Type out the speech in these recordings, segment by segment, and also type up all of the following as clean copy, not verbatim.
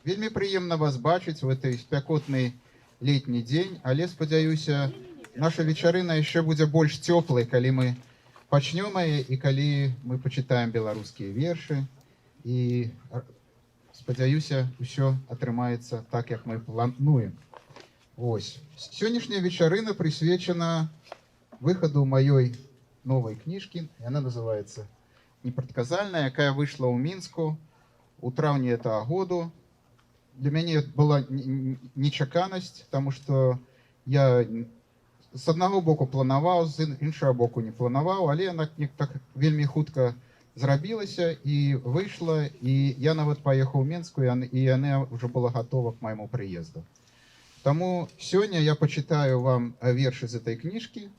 Вельмі прыемна вас бачыць в этой спякотны летні дзень, але, спадзяюся, наша вечарына яшчэ будзе больш цёплай, калі мы пачнём яе і калі мы пачытаем беларускія вершы. І, спадзяюся, усё атрымаецца так, як мы плануем. Вось. Сённяшняя вечарына прысвечана выхаду маёй новай кніжкі. Яна называецца «Непрадказальная», якая выйшла ў Мінску у траўні этого году. Для мяне была нечаканасць, таму што я з аднаго боку планаваў, з іншага боку не планаваў, але яна не так вельмі хутка зрабілася і выйшла, і я нават паехаў у Менску, і яна ўжо была гатова к майму прыезду. Таму сёння я пачытаю вам вершы з этой кніжкі,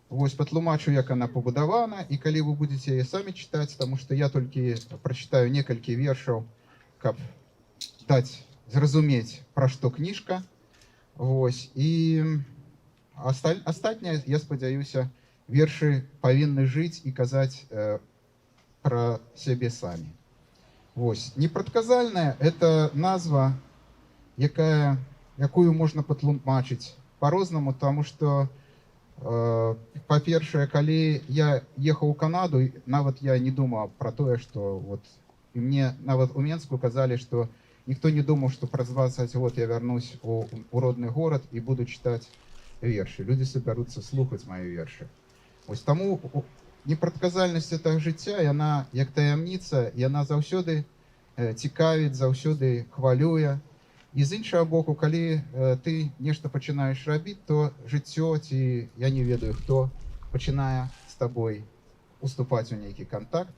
вось, патлумачу, як она пабудавана, і калі вы будете яе самі чытаць, таму што я толькі прачытаю некалькі вершаў, каб даць зразумець, пра што кніжка. Вось, і астатняе, я спадзяюся, вершы павінны жыць і казаць пра сябе самі. Вось. «Непрадказальная» — это назва, якую можна патлумачыць по-рознаму, таму што, па-першае, калі я ехаў у Канаду, нават я не думаў пра тое, што вот, і мне нават у Менску казалі, што ніхто не думаў, што праз 20 год я вярнусь у родны горад і буду чытаць вершы. Людзі сабяруцца слухаць мае вершы. Вось таму непрадказальнасць этого жыцця, яна як таямніца, яна заўсёды цікавіць, заўсёды хвалюе. І з іншага боку, калі ты нешта пачынаеш рабіць, то жыццё ці я не ведаю хто пачынае з табой уступаць у нейкі кантакт,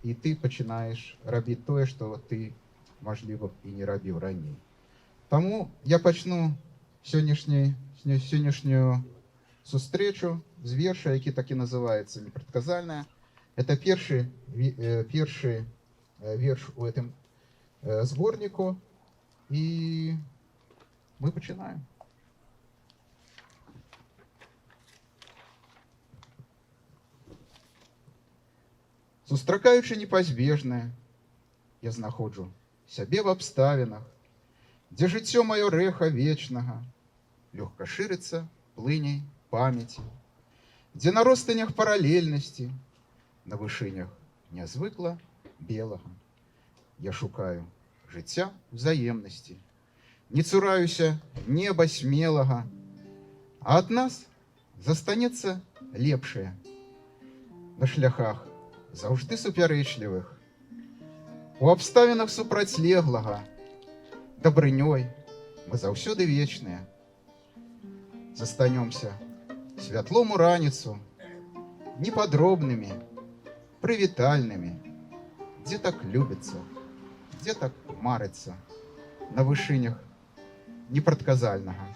і ты пачынаеш рабіць тое, што ты, мажліва, і не рабіў раней. Таму я пачну сённяшнюю сустрэчу з верша, які так і называецца «Непрадказальная». Это першы верш у этом зборніку, і мы пачынаем. Сустракаючы непазбежнае, я знаходжу сябе в абставінах, дзе жыццё маё рэха вечнага лёгка шырыцца плыняй памяці, дзе на ростанях паралельнасці, на вышынях нязвыкла белага я шукаю жыцця взаемнасці, не цураюся неба смелага, а ад нас застанецца лепшае на шляхах заўжды супярэчлівых, у абставінах супрацьлеглага, дабрынёй мы заўсёды вечныя. Застанёмся святлом у раніцу, непадробнымі, прывітальнымі, дзе так любіцца, дзе так марыцца, на вышынях непрадказальнага.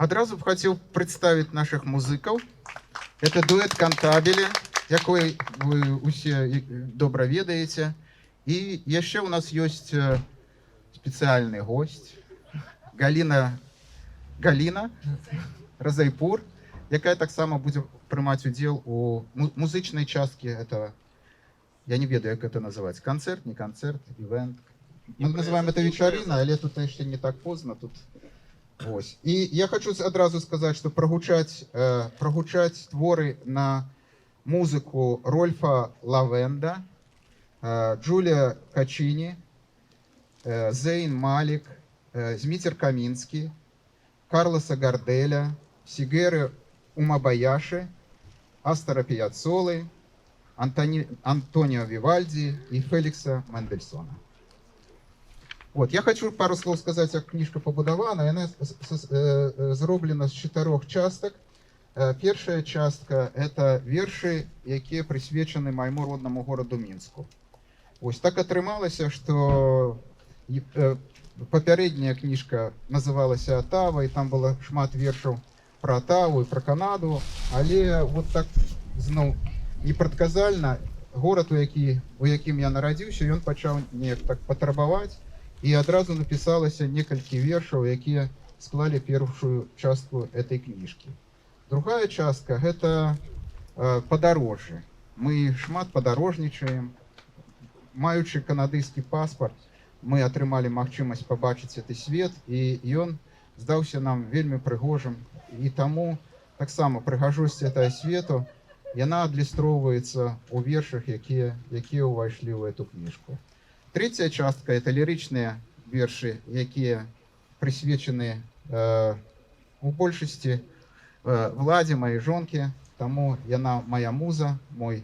Адразу б хацеў прадставіць нашых музыкаў. Это дуэт «Кантабеле», якой вы усе добра ведаеце. І яшчэ ў нас ёсць спецыяльны гость Галіна Разайпур, якая таксама будзе прымаць удзел у музычнай часткі этого, я не ведаю, як это называць, канцэрт, не канцэрт, івент. Мы называем это вечарына, але тут яшчэ не так позна, тут. Вось. І я хочу адразу сказаць, што прагучаць творы на музыку Рольфа Лавенда. Джулія Качыні, Зейн Малік, Зміцер Камінскі, Карласа Гардэля, Сігеры Умабаяшы, Астара Піяцолы, Антонио Вивальди и Феликса Мендельсона. Вот, я хочу пару слов сказать, як кніжка пабудавана. Яна зроблена з чатырох частак. Першая частка — это вершы, якія прысвечаны майму роднаму гораду Мінску. Вось так атрымалася, што папярэдняя кніжка называлася «Атава», і там было шмат вершаў пра Атаву і пра Канаду, але вот так зноў непрадказальна горад, у якім я нарадзіўся, ён пачаў неяк так патрабаваць, і адразу напісалася некалькі вершаў, якія склалі першую частку этой кніжкі. Другая частка — гэта падарожжы. Мы шмат падарожнічаем. Маючы канадыйскі паспарт, мы атрымалі магчымасць пабачыць гэты свет, і ён здаўся нам вельмі прыгожым. І таму таксама прыгажосць этого свету, яна адлюстроўваецца ў вершах, якія ўвайшлі ў эту кніжку. Третья частка — это лірычныя вершы, якія прысвечаны у большасці Владзе, маёй жонкі, таму яна моя муза, мой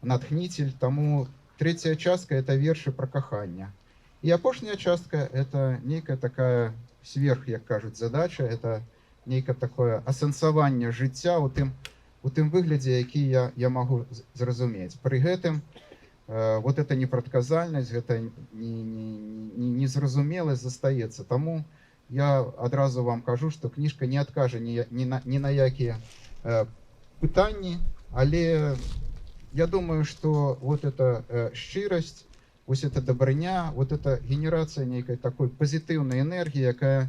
натхніцель, таму третья частка — это вершы пра каханне. І апошняя частка — это нейкая такая сверх, як кажуць, задача, это нейкае такое асэнсаванне жыцця у тым выглядзе, які я магу зразумець. Пры гэтым вот эта непрадказальнасць, гэта незразумеласць застаецца. Таму я адразу вам кажу, што кніжка не адкажа ні на якія пытанні, але я думаю, што вот эта шчырасць, вось эта дабрыня, вот эта генерацыя нейкай такой пазітыўнай энергіі, якая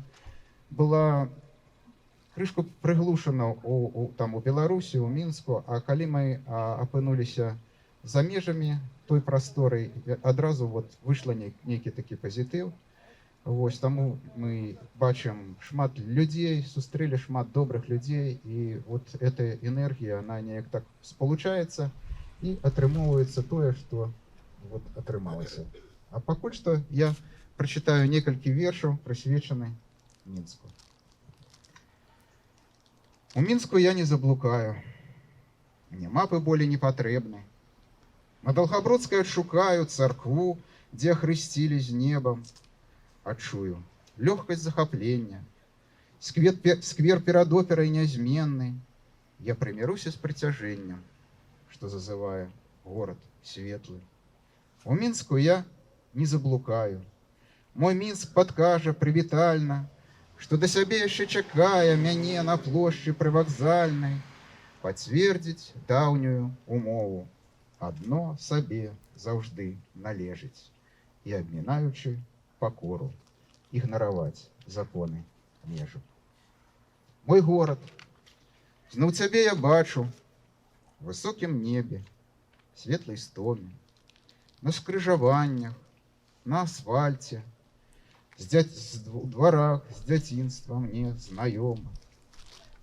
была крышку прыглушана там у Беларусі, у Мінску, а калі мы апынуліся за межамі той прасторы, адразу вот выйшла нейкі такі пазітыў. Вось таму мы бачым шмат людзей, сустрэлі шмат добрых людзей, і вот эта энергія, она неяк так спалучаецца і атрымоўваецца тое, што вот атрымалася. А пакуль што я прачытаю некалькі вершаў, прысвечаны Мінску. У Мінску я не заблукаю. Мне мапы болей не патрэбны. На Долгобродской адшукаю царкву, дзе хрысцілі з небам. Адчую лёгкасць захаплення. Сквер перад операй нязменны. Я прыміруся з прыцяжэннем, што зазывае горад светлы. У Мінску я не заблукаю. Мой Мінск падкажа прывітальна, што да сябе яшчэ чакае мяне на плошчы прывакзальнай, пацвердзіць даўнюю умову. Адно сабе заўжды належыць, і, абмінаючы пакору, ігнараваць законы межу. Мой горад, зноў цябе я бачу в высокім небе, светлай стоме, на скрыжаваннях, на асфальце, у дварах з дзяцінства мне знаёма.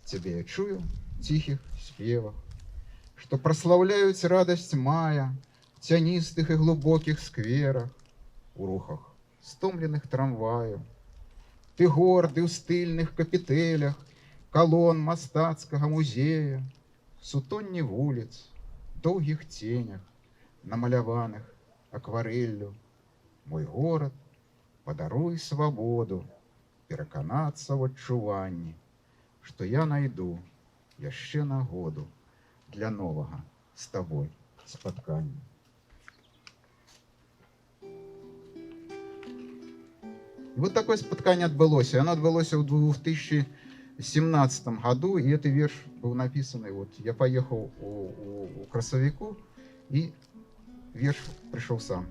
Цябе я чую в ціхіх спевах, што праслаўляюць радасць мая в цяністых і глубокіх скверах, у рухах стомленых трамваяў. Ты горды ў стыльных капітэлях калон мастацкага музея, сутонні вуліц, доўгіх ценях, намаляваных акварэллю. Мой горад, падаруй свабоду пераканацца ў адчуванні, што я найду яшчэ нагоду для новага з табой спаткання. І вот такое спатканне адбылося. Яно адбылося ў 2017 году, і гэты верш быў напісаны. Вот я паехаў у красавіку, і верш прыйшоў сам.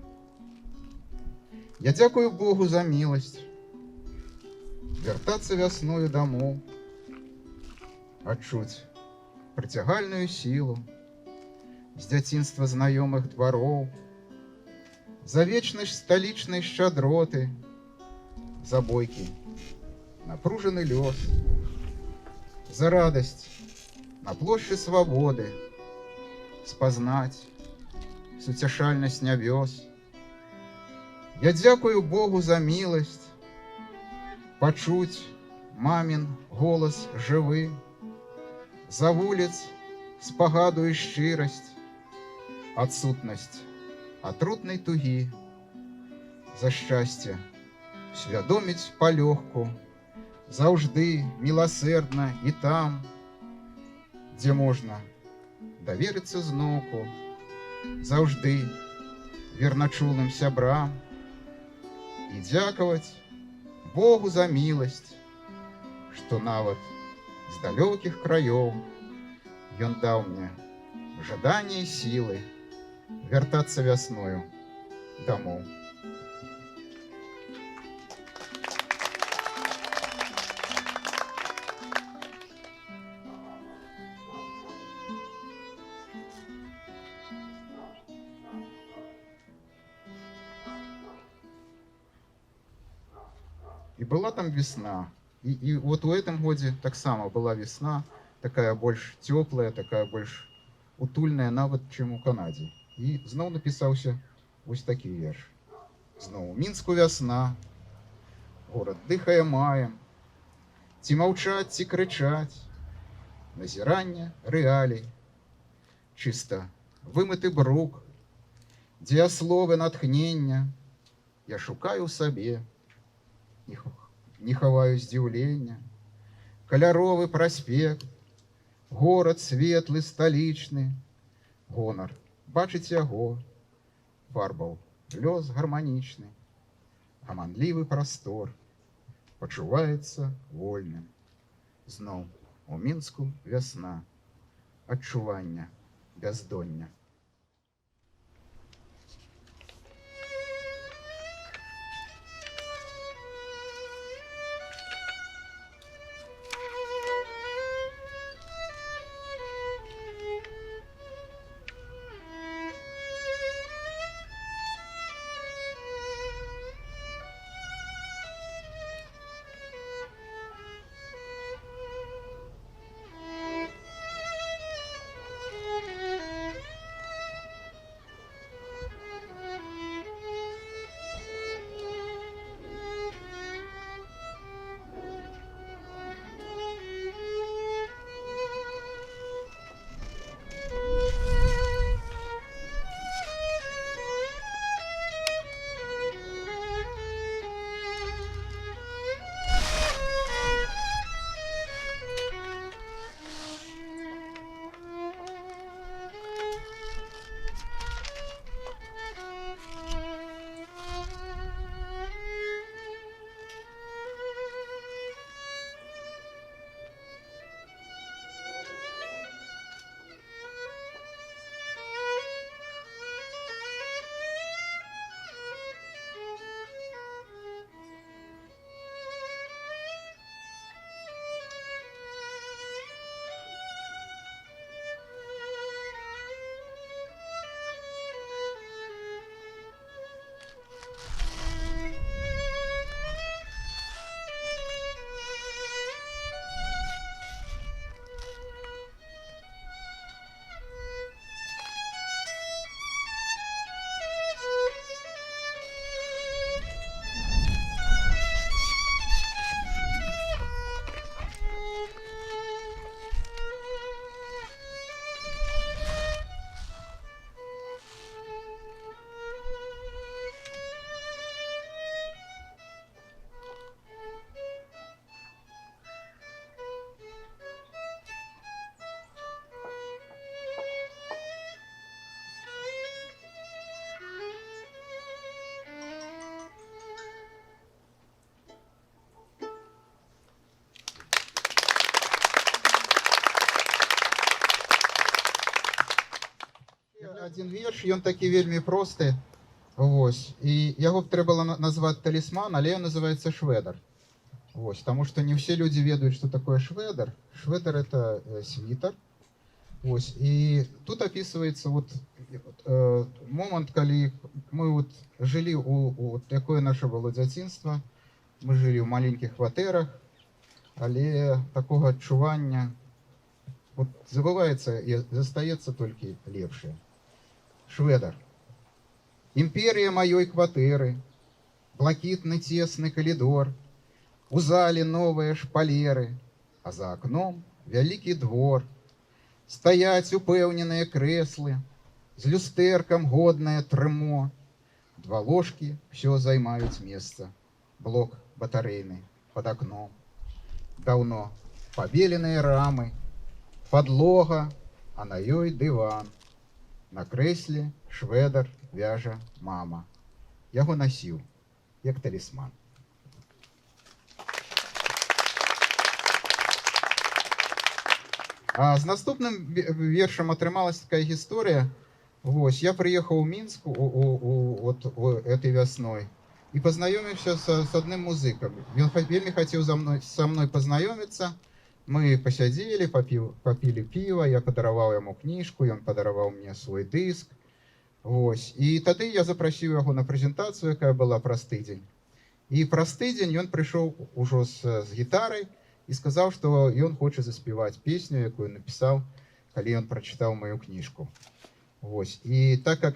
Я дзякую Богу за міласць вяртацца вясною дамоў, адчуць прыцягальную сілу з дзяцінства знаёмых двароў, за вечнасць сталічнай шчадроты, за бойкі напружаны лёс, за радасць на плошчы свабоды спазнаць суцяшальнасць нябёс. Я дзякую Богу за міласць пачуць мамін голас жывы, за вуліц спагаду і шчырасць, адсутнасць атрутнай тугі, за шчасце свядоміць палёгку, заўжды міласэрдна і там, дзе можна даверыцца зноўку, заўжды верначулым сябрам і дзякаваць Богу за міласць, што нават з далёкіх краёў ён даў мне жаданне і сілы вяртацца вясною дамоў. І была там весна. І вот у этом годзе таксама была весна, такая больш цёплая, такая больш утульная нават, чым у Канадзе. І зноў напісаўся вось такі верш. Зноў у Мінску вясна, горад дыхае маем, ці маўчаць, ці крычаць, назіранне рэалій, чыста вымыты брук, дзеясловы натхнення, я шукаю ў сабе, не хаваю здзіўлення, каляровы праспект, горад светлы, сталічны, гонар бачыць яго, фарбаў лёс гарманічны, гаманлівы прастор пачуваецца вольным. Зноў у Мінску вясна, адчування бяздоння. Адзін верш, ён такі вельмі просты. Вось. І яго б трэба было назваць талісман, але ён называецца шведар. Вось, таму што не ўсе людзі ведаюць, што такое шведар. Шведар это світер. Вось, і тут описывается вот, момант, калі мы вот жылі у якое наше было дзяцінства. Мы жылі ў маленькіх кватэрах, але такога адчування вот, забываецца і застаецца толькі лепшае. Шведар. Імперія маёй кватэры, Блакітны цесны калідор, у зале новыя шпалеры, а за акном вялікі двор. Стаяць упэўненыя крэслы, з люстэркам годнае трымо. Два ложкі ўсё займаюць месца, блок батарэйны пад акном. Даўно пабеленыя рамы, падлога, а на ёй дыван. На крэсле швэдар вяжа мама. Яго насіў, як талісман. А з наступным вершам атрымалася такая гісторыя. Вось, я прыехаў у Мінск вот, этой вясной і пазнаёміўся с адным музыкам. Ён вельмі хацеў са мной пазнаёміцца. Мы пасядзелі, папілі піва, я падараваў яму кніжку, ён падараваў мне свой дыск. Вось. І тады я запрасіў яго на прэзентацыю, якая была праз тыдзень. І праз тыдзень ён прыйшоў ужо з гітарай і сказаў, што ён хоча заспяваць песню, якую напісаў, калі ён прачытаў маю кніжку. Вось. І так как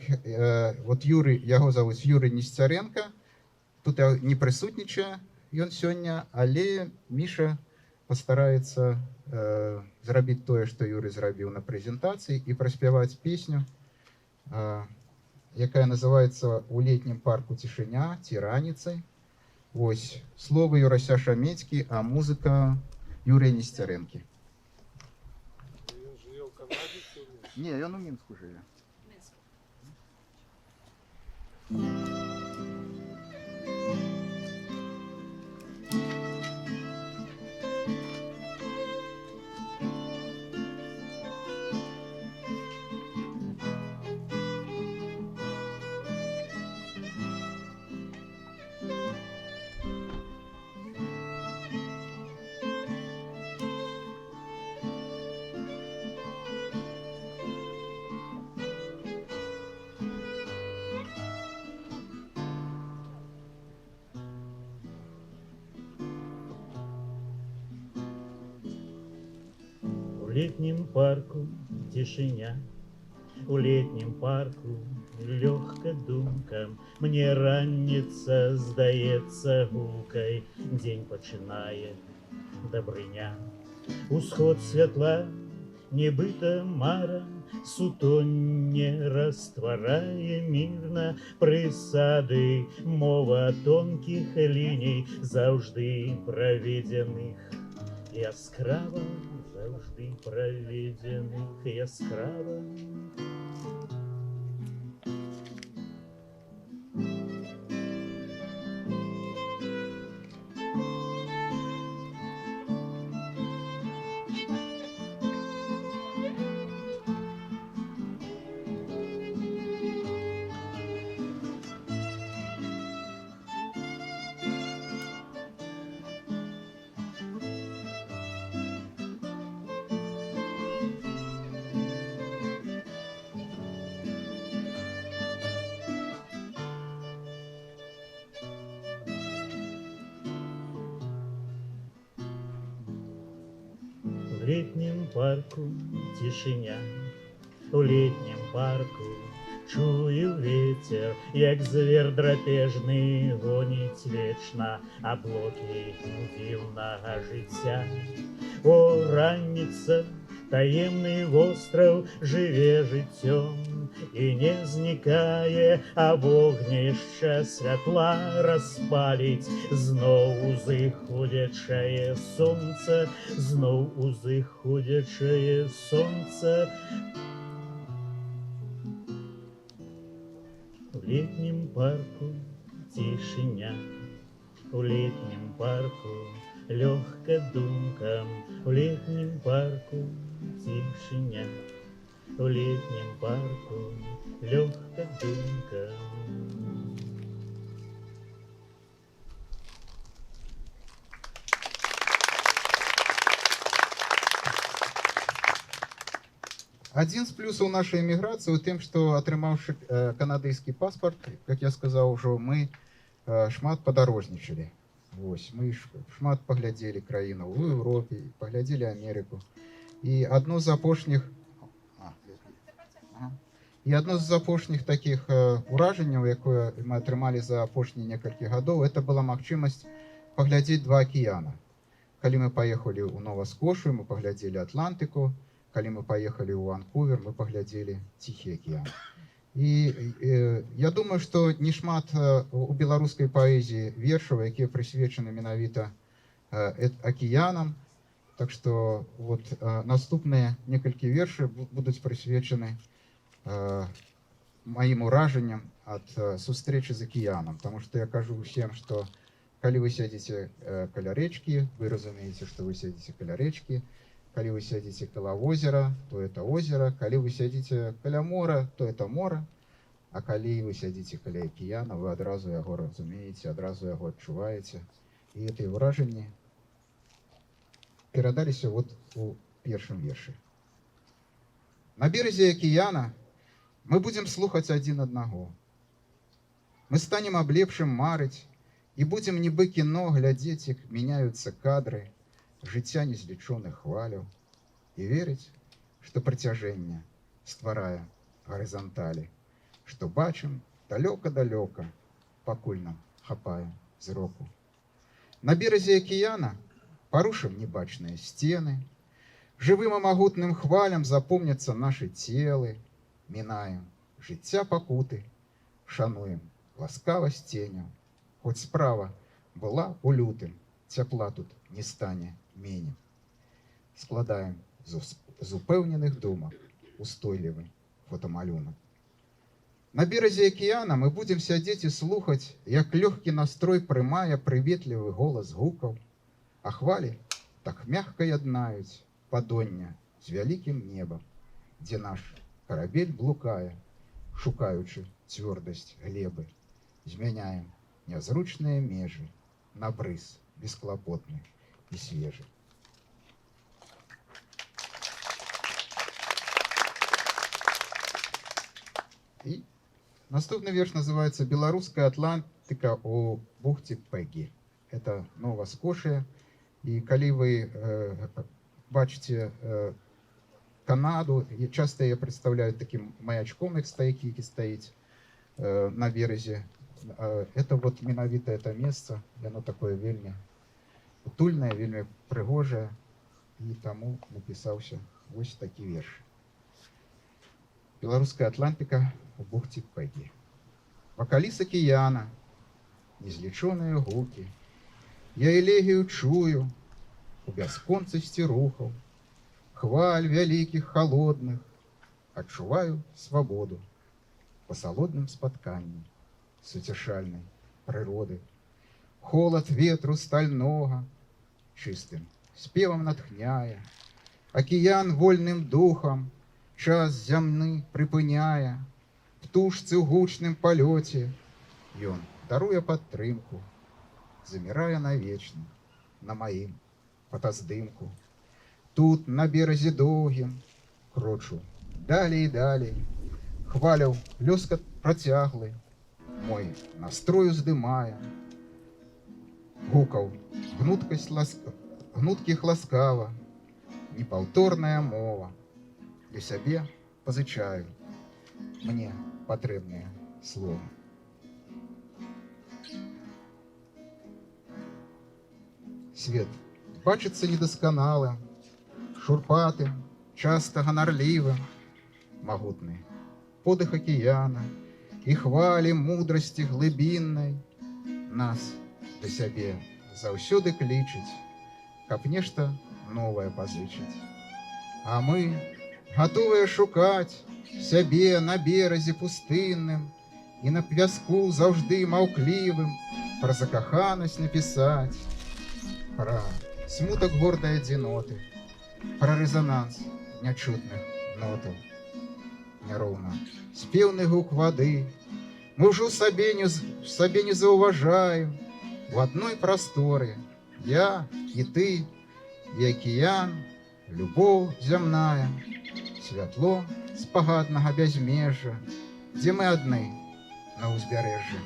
вот Юрый, яго завуць Юрый Несцярэнка, тут не прысутнічае ён сёння, але Міша пастараецца зрабіць тое, што Юрый зрабіў на прэзентацыі, і праспяваць песню, якая называецца «У летнім парку цішыня» ці «Раніцай». Вось, словы Юрася Шамецкі, а музыка Юрыя Несцярэнкі. Ён жыве ў Канадзе ці ў Мінску? Не, ён у Мінску жыве. У летнім парку цішыня, у летнім парку лёгка думкам. Мне раніца здаецца гулкай, дзень пачынае дабрыня. Усход святла, нібыта мара, сутонне растварае мірна прысады, мова тонкіх ліній, заўжды праведзеных яскрава, заўжды праведзеных яскрава. В летнім парку цішыня, у летнім парку чую ветер, як звер драпежны гоніць вечна аблокі дзіўнага жыцця. О, раніца, таемны востраў жыве жыццём і не знікае, а вогнішча святла распаліць зноў узыходзячае сонца, зноў узыходзячае сонца. В летнім парку цішыня, у летнім парку лёгка думкам, у летнім парку цішыня, у летнім парку лёгка думкам. Адзін з плюсаў нашай эміграцыі ў тым, што, атрымаўшы канадыйскі паспарт, как я сказаў ужо, мы шмат падарожнічалі. Вось, мы шмат паглядзелі краінаў у Еўропе, паглядзелі Амерыку. І адну з апошніх, а, ага. І адно з апошніх такіх уражанняў, якое мы атрымалі за апошнія некалькі гадоў, это была магчымасць паглядзець два акіяна. Калі мы паехалі ў Нова-Скошу, мы паглядзелі Атлантыку, калі мы паехалі ў Ванкувер, мы паглядзелі Ціхі акіян. І я думаю, што не шмат у беларускай паэзіі вершаў, якія прысвечаны менавіта акіянам. Так што вот, наступныя некалькі вершаў будуць прысвечаны маім уражанням ад сустрэчы з акіянам. Таму што я кажу ўсім, што калі вы сядзіце каля рэчкі, вы разумееце, што вы сядзіце каля рэчкі. Калі вы сядзіце каля возера, то это озера. Калі вы сядзіце каля мора, то это мора. А калі вы сядзіце каля акіяна, вы адразу яго разумееце, адразу яго адчуваеце. І гэтыя ўражанні перадаліся вот у першым вершы. На беразе акіяна мы будзем слухаць адзін аднаго. Мы станем аб лепшым марыць і будзем нібы кіно глядзець, як мяняюцца кадры жыцця незлічоных хваляў, і верыць, што прыцяжэнне стварае гарызанталі, што бачым далёка-далёка, пакуль нам хапае зроку. На беразе акіяна парушым небачныя сцены, жывым і магутным хвалям запомняцца нашы целы, мінаем жыцця пакуты, шануем ласкавасць ценяў, хоць справа была ў лютым, цяпла тут не стане меней. Складаем з упэўненых думак устойлівы фотамалюнак. На беразе акіяна мы будзем сядзець і слухаць, як лёгкі настрой прымае прыветлівы голас гукаў, а хвалі так мягка яднаюць падоння з вялікім небам, дзе наш карабель блукае, шукаючы цвёрдасць глебы. Змяняем нязручныя межы на брыз бесклапотны і свежы. І наступны верш называется «Беларуская Атлантыка у бухце Пегі». Это Нова Скошия. І калі вы бачыце Канаду, і часта яе прадстаўляюць такім маячком, як стаіць, які стаіць на беразе. Это вот менавіта это месца, яно такое вельмі утульнае, вельмі прыгожае, і таму напісаўся вось такі верш. Беларуская Атлантыка у бухце Пегі. Вакаліс акіяна, незлічоныя гукі, я элегію чую у бясконцасці рухаў, хваль вялікіх холодных, адчуваю свабоду па салодным спатканні суцяшальнай прыроды. Холад ветру стальнога чыстым спевам натхняе, акіян вольным духам час зямны прыпыняе, птушцы ў гучным палёце ён даруе падтрымку, замірае навечна на маім фотаздымку. Тут, на беразе доўгім, крочу далей і далей, хваляў лёскат працяглы, мой настрой уздымае, гукаў гнуткасць гнуткіх ласкава, непаўторная мова, для сябе пазычаю мне патрэбнае слово. Свет бачыцца недасканалым, шурпатым, часта ганарлівым, магутны подых акіяна і хвалі мудрасці глыбіннай нас да сябе заўсёды клічыць, каб нешта новае пазычыць. А мы гатовыя шукаць сябе на беразе пустынным і на пяску заўжды маўклівым пра закаханасць напісаць, пра смутак гордай адзіноты, пра рэзананс нячутных нотаў. Няроўна спеўны гук вады мы ўжо сабе не заўважаем. У адной прасторы я і ты, і акіян, любоў зямная, святло спагаднага бязмежжа, дзе мы адны на ўзбярэжжы.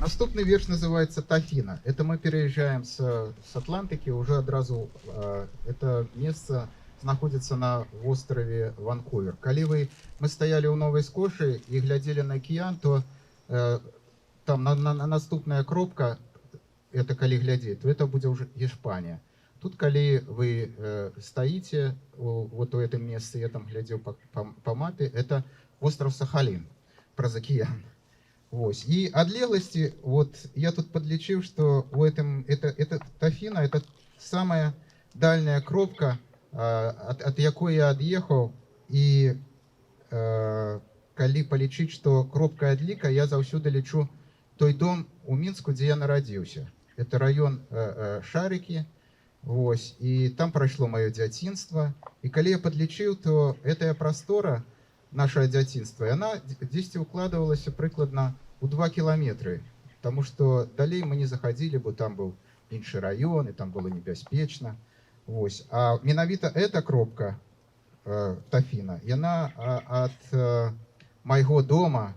Наступны верш называется «Тафіна». Это мы переезжаем с Атлантыкі уже адразу. Это место знаходзіцца на востраве Ванкувер. Калі мы стаялі ў Новай Скошы і глядзелі на акіян, то там на наступная кропка, это калі глядзець, то это будзе уже Іспанія. Тут, калі вы стаіце вот у этом месцы, я там глядзеў па мапе, это остров Сахалин, праз акіян. Вось. І адлегласці, вот я тут подлічыў, что у этом, это Тафіна, это самая дальняя кропка, ад якой я ад'ехаў, і калі палічыць, што кропка адліка, я заўсёды лічу той дом у Мінску, дзе я нарадзіўся. Это раён Шарыкі, вось, і там прайшло маё дзяцінства. І калі я падлічыў, то гэтая прастора нашага дзяцінства, яна дзесьці укладывалася прыкладна у 2 кіламетры, потому что далей мы не заходили, бо там быў іншы раён, і там было небяспечна. Вось. А менавіта эта кропка, Тафіна, яна ад майго дома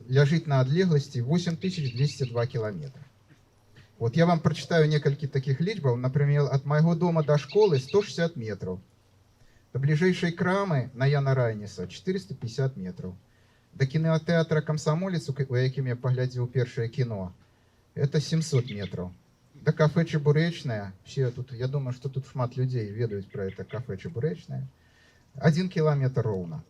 ляжыць на адлегласці 8202 кіламетра. Вот я вам прочитаю некалькі таких лічбаў. Например, от майго дома до школы 160 метров. До ближайшей крамы на Яна Райніса 450 метров. До кинотеатра «Комсомолец», у якім я паглядзеў першае кіно, это 700 метров. До кафе «Чебуречная», все тут, я думаю, что тут шмат людей ведаюць про это кафе «Чебуречная», 1 километр ровно.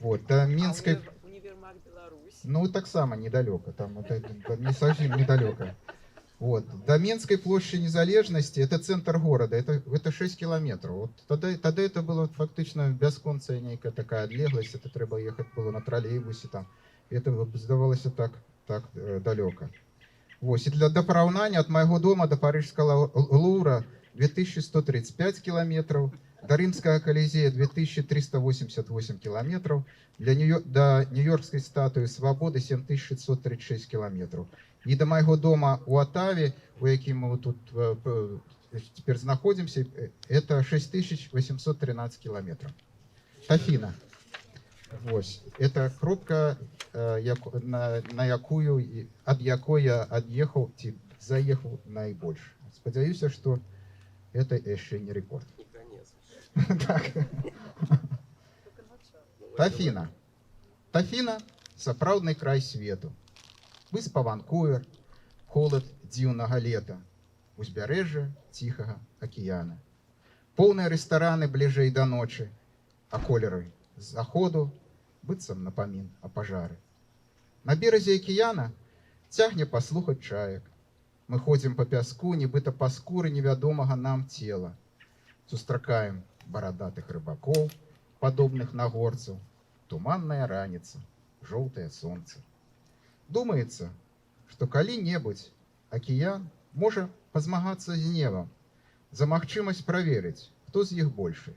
Вот, до Минской. А универмаг «Беларусь»? Ну, таксама недалеко, там это не совсем недалеко. Вот. До Минской площади Незалежнасці, это центр города, это 6 километров. Вот тогда это было фактычна бясконцая нейкая такая адлегласць, это трэба ехать было на троллейбусе там. И это здавалася так далеко. Вось. І для параўнання, от майго дома до парыжскага Лувра 2135 километров, до Римского Колизея 2388 километров, до Нью-Йоркской статуи Свободы 7636 километров. І до майго дома у Оттаве, у якім мы тут теперь знаходзімся, это 6813 километров. Тафіна. Вось. Это кропка, на якую, ад якой я ад'ехаў ці заехаў найбольш. Спадзяюся, што это яшчэ не рэкорд. Не конец. Так. Только начало. Ну, Тафіна. Тафіна — сапраўдны край свету. Выспа Ванкувер, холад дзіўнага лета, узбярэжжа Ціхага акіяна. Поўныя рэстараны бліжэй да ночы, а колеры заходу быццам напамін о пажары. На беразе акіяна цягне паслухаць чаек. Мы ходзім па пяску, нібыта па скуры невядомага нам цела. Сустракаем барадатых рыбакоў, падобных на горцаў. Туманная раніца, жоўтае сонца. Думаецца, што калі-небудзь акіян можа пазмагацца з небам за магчымасць праверыць, хто з іх большы.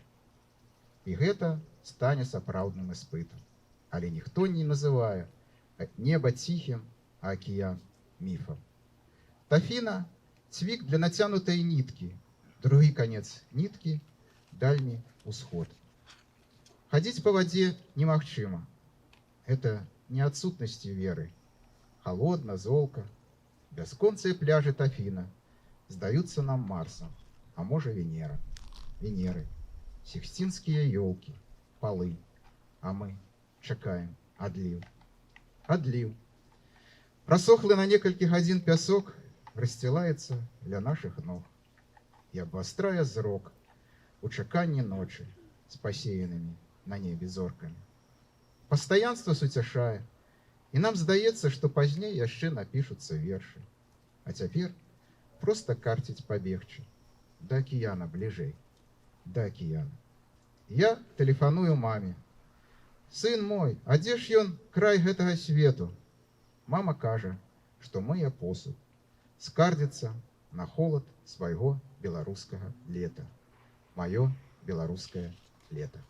І гэта стане сапраўдным іспытам. Але ніхто не называе неба ціхім, а акіян міфам. Тафіна — цвік для нацянутай ніткі, другі канец ніткі — дальні ўсход. Хадзіць па вадзе немагчыма. Это не адсутнасці веры. Холодна, золка, бясконцыя пляжы Тафіна здаюцца нам Марсам, а можа, Венера. Венеры. Сіксцінскія ёлкі, палы, а мы чакаем адліў. Адліў. Прасохлы на некалькі гадзін пясок рассцілаецца ля нашых ног і абвастрае зрок у чаканні ночы з пасеянымі на небе зоркамі. Пастаянства суцяшае, і нам здаецца, што пазней яшчэ напішуцца вершы. А цяпер проста карціць пабегчы да акіяна бліжэй, да акіяна. Я тэлефаную маме. Сын мой, а дзе ж ён, край гэтага свету? Мама кажа, што мые посуд, скардзіцца на холад свайго беларускага лета. Маё беларускае лета.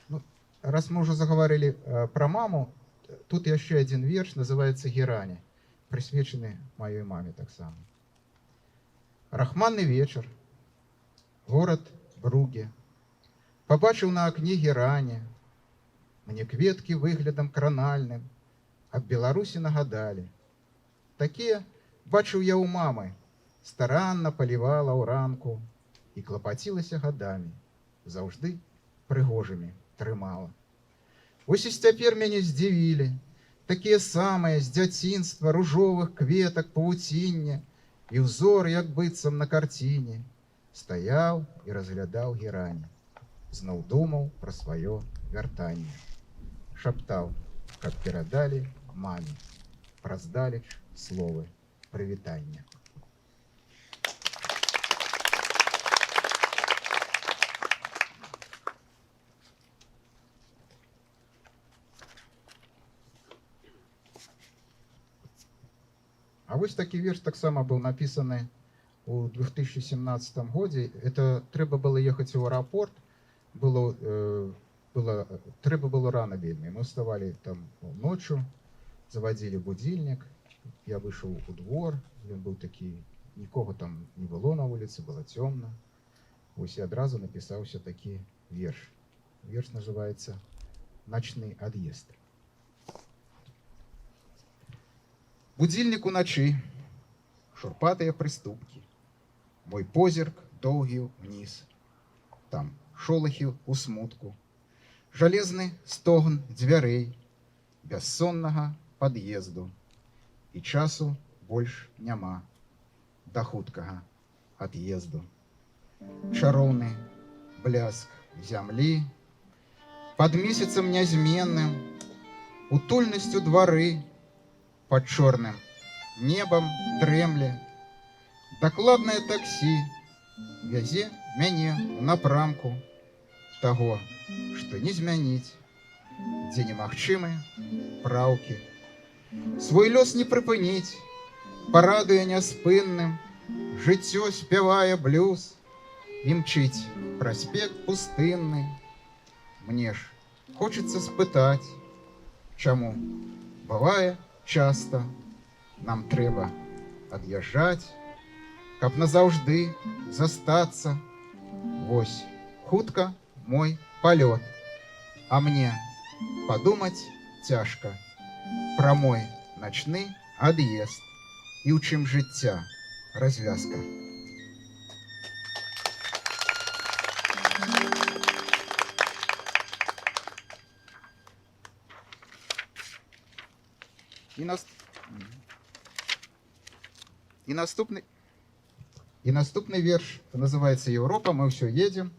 Ну, раз мы уже заговорили про маму, тут яшчэ один верш, называется «Герані», прысвечаны маёй маме таксама. Рахманны вечар, горад Бруге. Пабачыў на акне герані, мне кветкі выглядам кранальным аб Беларусі нагадалі. Такія бачыў я ў мамы, старанна палівала ўранку і клапацілася гадамі, заўжды прыгожымі трымала. Вось і цяпер мяне здзівілі, такія самыя з дзяцінства ружовых кветак павуціння і ўзор, як быццам на карціне, стаяў і разглядаў герані, зноў думаў пра сваё вяртанне. Шаптаў, каб перадалі маме праз далеч словы прывітання. А вось такі верш таксама быў напісаны у 2017 годзе. Это трэба было ехаць у аэрапорт, трэба было рана вельмі. Мы вставалі там ноччу, заводзілі будильник. Я выйшаў у двор, ён быў такі, нікога там не было на вуліцы, было цёмна. Вось і адразу напісаўся такі верш. Верш называецца «Ночны ад'езд». Будильник уначы, шурпатыя прыступкі, мой позірк доўгі ўніз, там шолахі ў смутку, жалезны стогн дзвярэй, бяссоннага пад'езду, і часу больш няма да хуткага ад'езду. Чароўны бляск зямлі пад месяцам нязменным, утульнасцю двары, пад чорным небам дрэмле. Дакладнае таксі вязе мяне ў напрамку таго, што не змяніць, дзе немагчымы праўкі. Свой лёс не прыпыніць, парадуе няспынным, жыццё спявае блюз, і мчыць праспект пустынны. Мне ж хочацца спытаць, чаму бывае часта нам трэба ад'язджаць, каб назаўжды застацца. Вось хутка мой палёт, а мне падумаць цяжка пра мой начны ад'езд і ў чым жыцця развязка. І наступны верш называецца «Еўропа», мы ўсё едзем.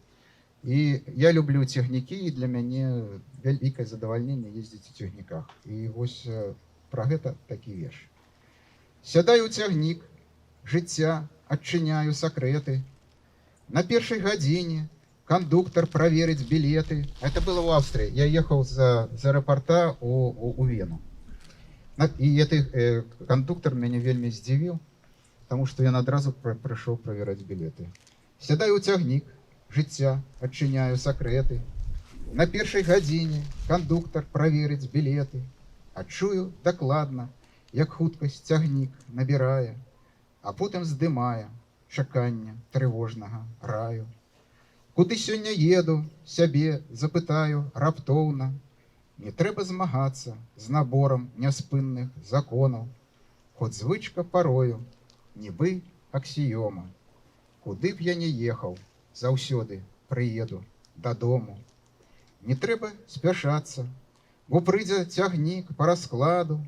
І я люблю цягнікі, і для мяне вялікае задавальненне ездзіць у цягніках. І вось пра гэта такі верш. Сядаю ў цягнік, жыцця адчыняю сакрэты. На першай гадзіне кондуктор праверыць білеты. Это было ў Аўстрыі. Я ехаў з аэрапорта у Вену. І гэты кондуктор мяне вельмі здзівіў, таму што ён адразу прыйшоў правяраць білеты. Сядаю ў цягнік, жыцця адчыняю сакрэты. На першай гадзіне кондуктор праверыць білеты. Адчую дакладна, як хуткасць цягнік набірае, а потым здымае чаканне трывожнага раю. Куды сёння еду, сябе запытаю раптоўна. Не трэба змагацца з наборам няспынных законаў, хоць звычка парою, нібы аксіёма. Куды б я не ехаў, заўсёды прыеду дадому. Не трэба спяшацца, бо прыйдзе цягнік па раскладу,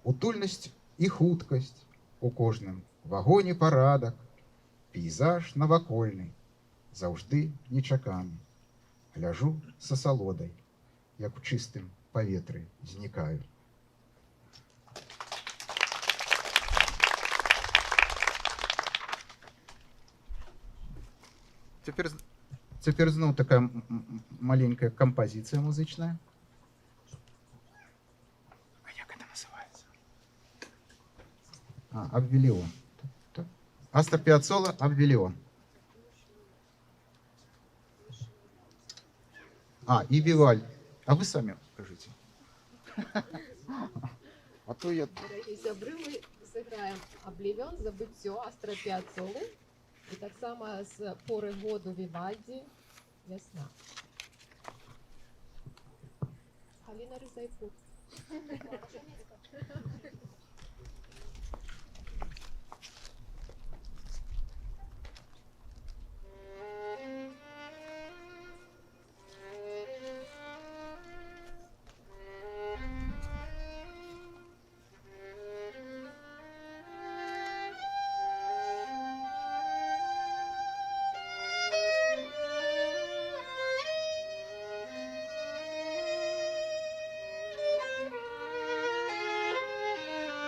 утульнасць і хуткасць, у кожным вагоне парадак, пейзаж навакольны, заўжды нечаканы. Гляжу з асалодай, як у чыстым паветры знікаю. Цяпер зноў такая маленькая кампазіцыя музычная. А як это называется? А, Обвелион. Астор Пиаццолла, Обвелион. А, и Вивальди. А вы сами скажите. А то я... Дарагія сябры, мы сыграем Обливион, забыццё Астора Пиаццоллы. І таксама з поры году Вівальдзі «Вясна». Галіна Рызайко. Thank you.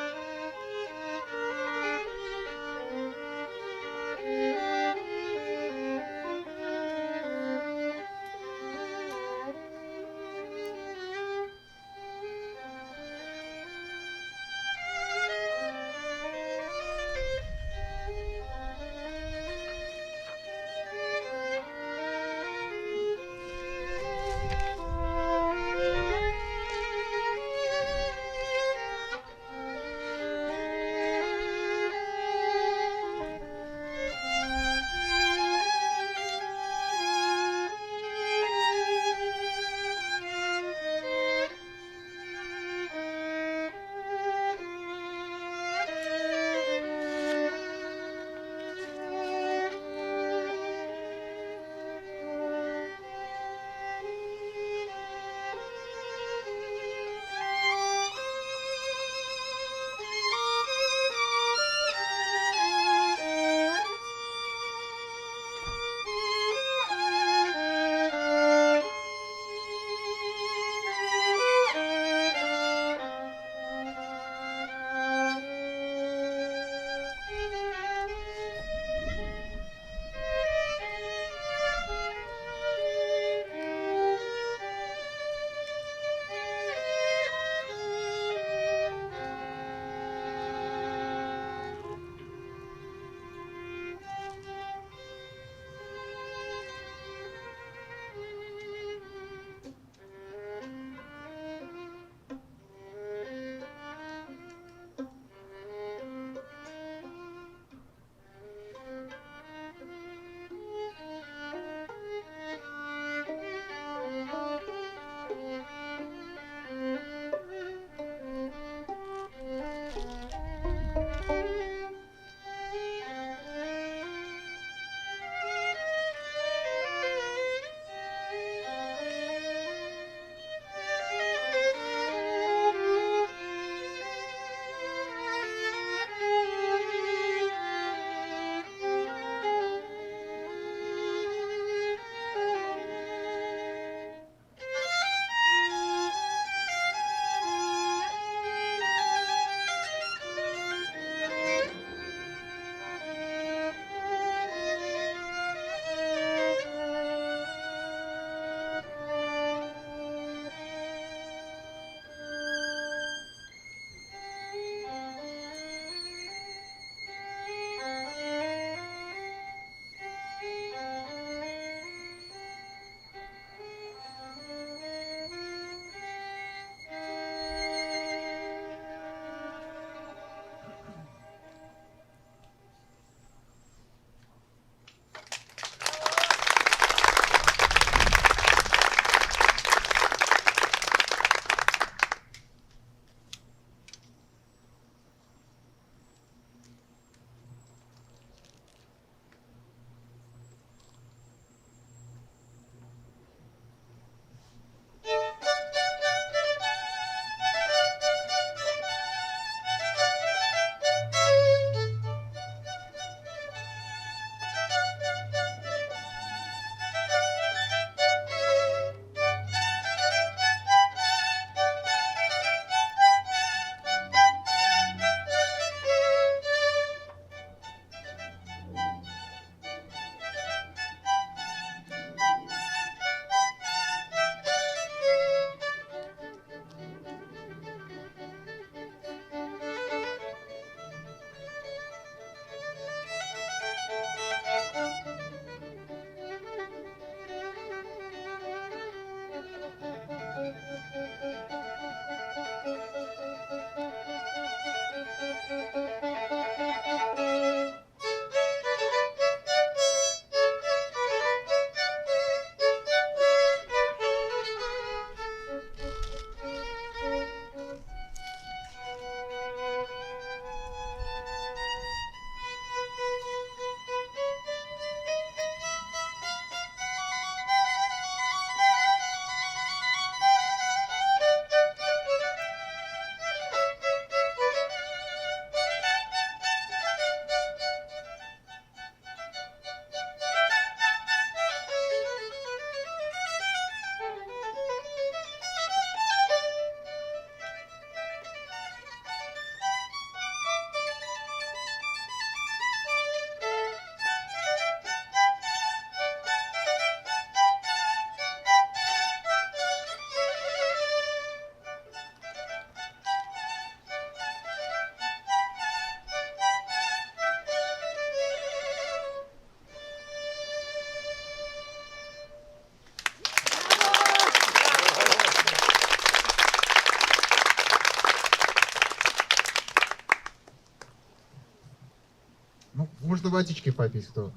Можна вадзічкі папіць, хто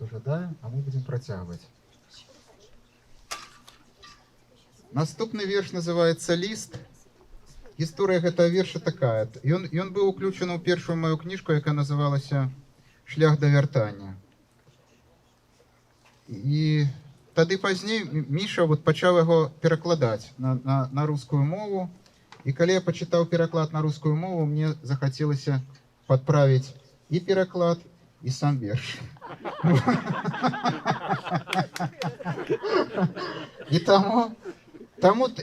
жадае, а мы будзем працягваць. Наступны верш называецца «Ліст». Гісторыя гэтага верша такая. Ён быў уключаны ў першую маю кніжку, якая называлася «Шлях да вяртання». І тады пазней Міша пачаў яго перакладаць на рускую мову. І калі я пачытаў пераклад на рускую мову, мне захацелася падправіць і пераклад, і сам верш. І таму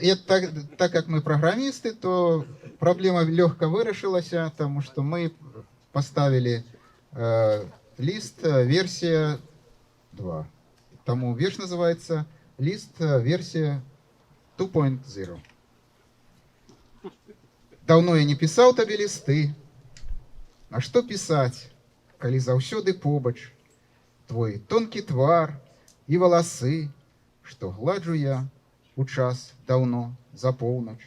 я так как мы праграмісты, то праблема лёгка вырашылася, таму што мы паставілі ліст, версія 2. Таму верш называецца «Ліст, версія 2.0». Даўно я не пісаў табе лісты. На што пісаць, калі заўсёды побач твой тонкі твар і валасы, што гладжу я у час даўно за поўнач.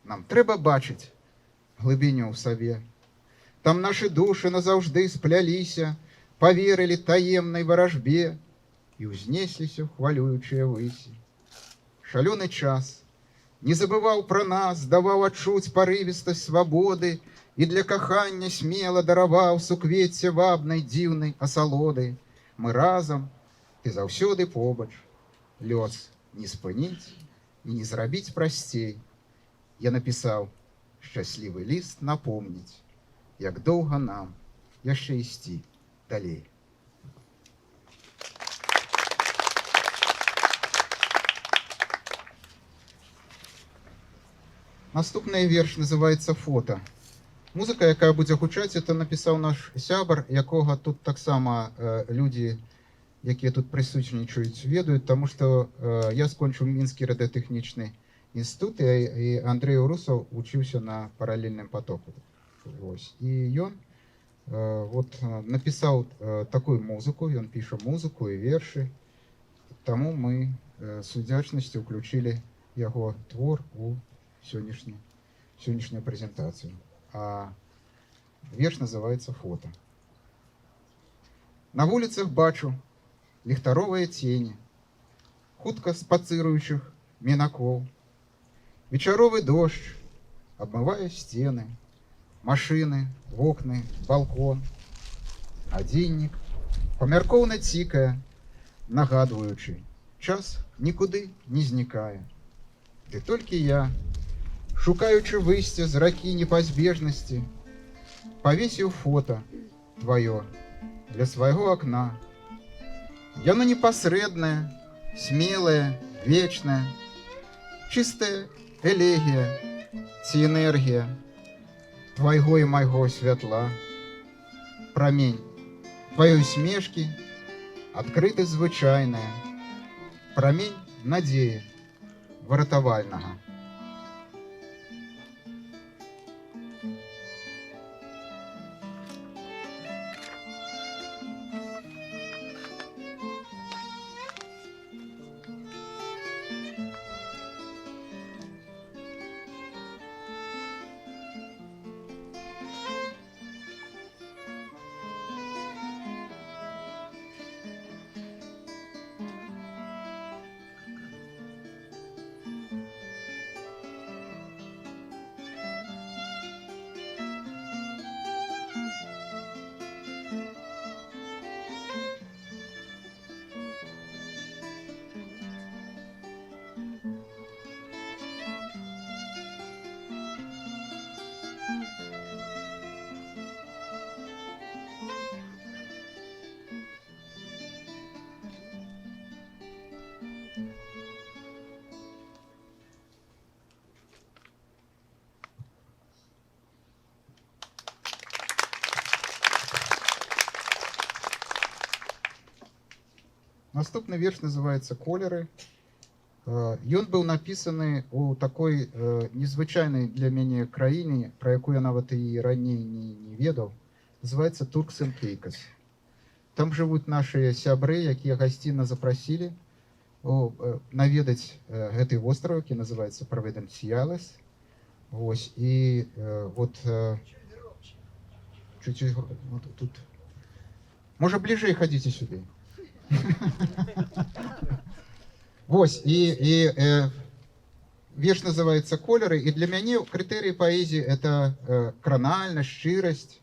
Нам трэба бачыць глыбіню ў сабе. Там нашы душы назаўжды спляліся, паверылі таемнай варажбе і ўзнесліся ў хвалюючыя высі. Шалёны час не забываў пра нас, даваў адчуць парывістасць свабоды і для кахання смела дараваў суквецце вабнай дзіўнай асалоды. Мы разам, ты заўсёды побач. Лёс не спыніць і не зрабіць прасцей. Я напісаў шчаслівы ліст напомніць, як доўга нам яшчэ ісці далей. Наступны верш называецца «Фота». Музыка, якая будзе гучаць, это напісаў наш сябар, якога тут таксама людзі, якія тут прысутнічаюць, ведаюць, таму што я скончыў Мінскі радыётэхнічны інстытут, і Андрэй Урусаў вучыўся на паралельным потоку. І ён напісаў такую музыку, ён піша музыку і вершы, таму мы з удзячнасцю ўключылі яго твор у сённяшнюю прэзентацыю. А верш называецца «Фота». На вуліцах бачу ліхтаровыя цені, хутка спацыруючых мінакоў. Вечаровы дождж абмывае сцены, машыны, вокны, балкон. Гадзіннік памяркоўна цікае, нагадваючы, час нікуды не знікае. Ды толькі я, шукаючы выйсце з ракі непазбежнасці, павесіў фота тваё для свайго акна. Яно непасрэднае, смелае, вечнае, чыстая элегія ці энергія твайго і майго святла. Прамень тваёй усмешкі адкрыты звычайная, прамень надзеі выратавальнага. Наступны верш называецца «Колеры». Ён быў напісаны ў такой незвычайнай для мяне краіне, пра якую я нават і раней не ведаў. Называецца Туркс энд Кейкас. Там жывуць нашыя сябры, якія гасцінна запрасілі наведаць гэты востраў, які называецца Правідэнсіялес. Вось, і вот чуть-чуть вот тут. Можа, бліжэй хадзіце сюды. Вось, і верш называется «Колеры», і для мяне крытэрыі паэзіі — это кранальнасць, шчырасць,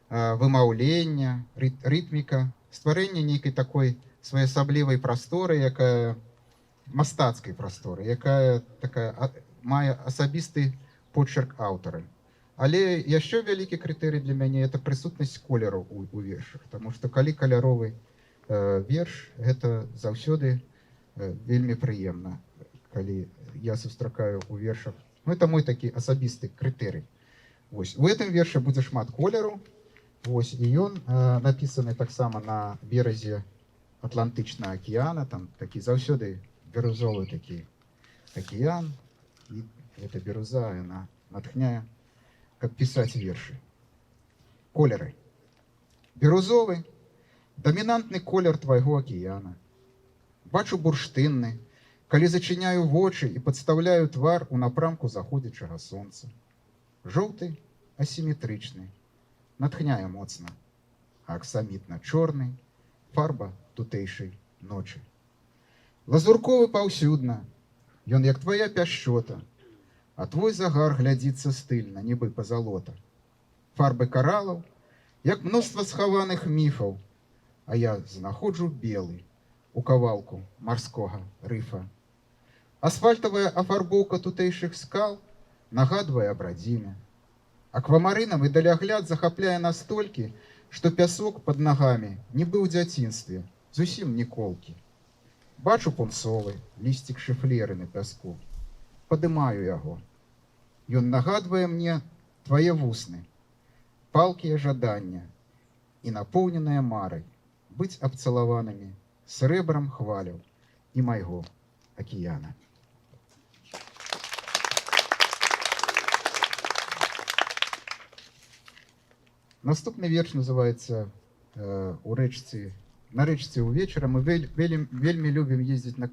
вымаўленне, рытміка, стварэнне нейкай такой своеасаблівай прасторы, якая мастацкай прасторы, якая такая, мае асабісты почерк аўтара. Але яшчэ вялікі крытэрый для мяне — это прысутнасць колераў у вершах, таму што калі каляровы верш, гэта заўсёды вельмі прыемна, калі я сустракаю ў вершах. Ну, это мой такі асабісты крытэрый. Вось. У гэтым вершы будзе шмат колеру. Вось, і ён напісаны таксама на беразе Атлантычнага акіяна, там такі заўсёды бірузовы такі акіян, і гэта біруза, яна натхняе, каб пісаць вершы. Колеры. Бірузовы, дамінантны колер твайго акіяна. Бачу бурштынны, калі зачыняю вочы і падстаўляю твар у напрамку заходзячага сонца. Жоўты асіметрычны, натхняе моцна, а аксамітна-чорны — фарба тутэйшай ночы. Лазурковы паўсюдна, ён як твая пяшчота, а твой загар глядзіцца стыльна, нібы пазалота. Фарбы каралаў, як мноства схаваных міфаў, а я знаходжу белы у кавалку марскога рыфа. Асфальтавая афарбоўка тутэйшых скал нагадвае аб радзіме. Аквамарынавы далягляд захапляе настолькі, што пясок пад нагамі, нібы ў дзяцінстве, зусім не колкі. Бачу пунцовы лісцік шыфлеры на пяску. Падымаю яго. Ён нагадвае мне твае вусны, палкія жадання і напоўненыя марай быць абцалаванымі срэбрам хваляў і майго акіяна. Наступны верш называется «У рэчцы, на рэчцы ўвечары». Мы вельмі любім ездзіць на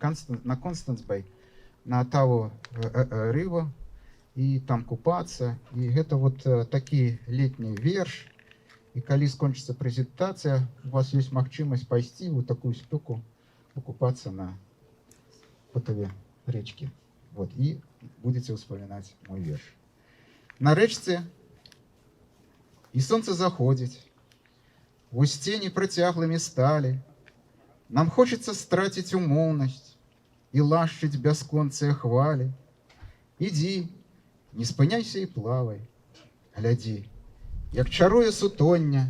Констанцбай, на Атаву Рыва, і там купацца. І гэта вот такі летні верш. І калі скончыцца прэзентацыя, у вас ёсць магчымасць пайсці ў такую спёку покупацца на Отаве рэчкі. Вот, і будете ўспамінаць мой верш. На рэчцы і сонца заходзіць, вось цені працяглымі сталі. Нам хочацца страціць умоўнасць і лашчыць бясконцыя хвалі. Ідзі, не спыняйся і плавай, глядзі, як чаруе сутоння,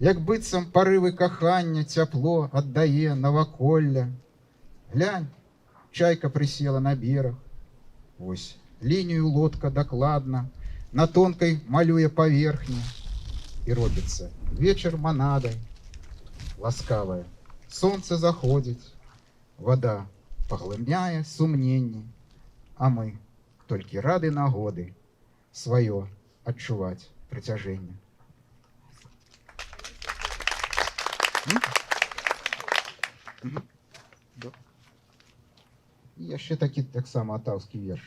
як быццам парывы кахання цяпло аддае наваколля. Глянь, чайка прысела на бераг. Вось лінію лодка дакладна на тонкай малюе паверхні. І робіцца вечар манадай ласкавая. Сонца заходзіць, вада паглыбняе сумненні, а мы толькі рады нагоды сваё адчуваць прыцяжэнне. М? Мгм. Да. І яшчэ такі таксама атаўскі верш.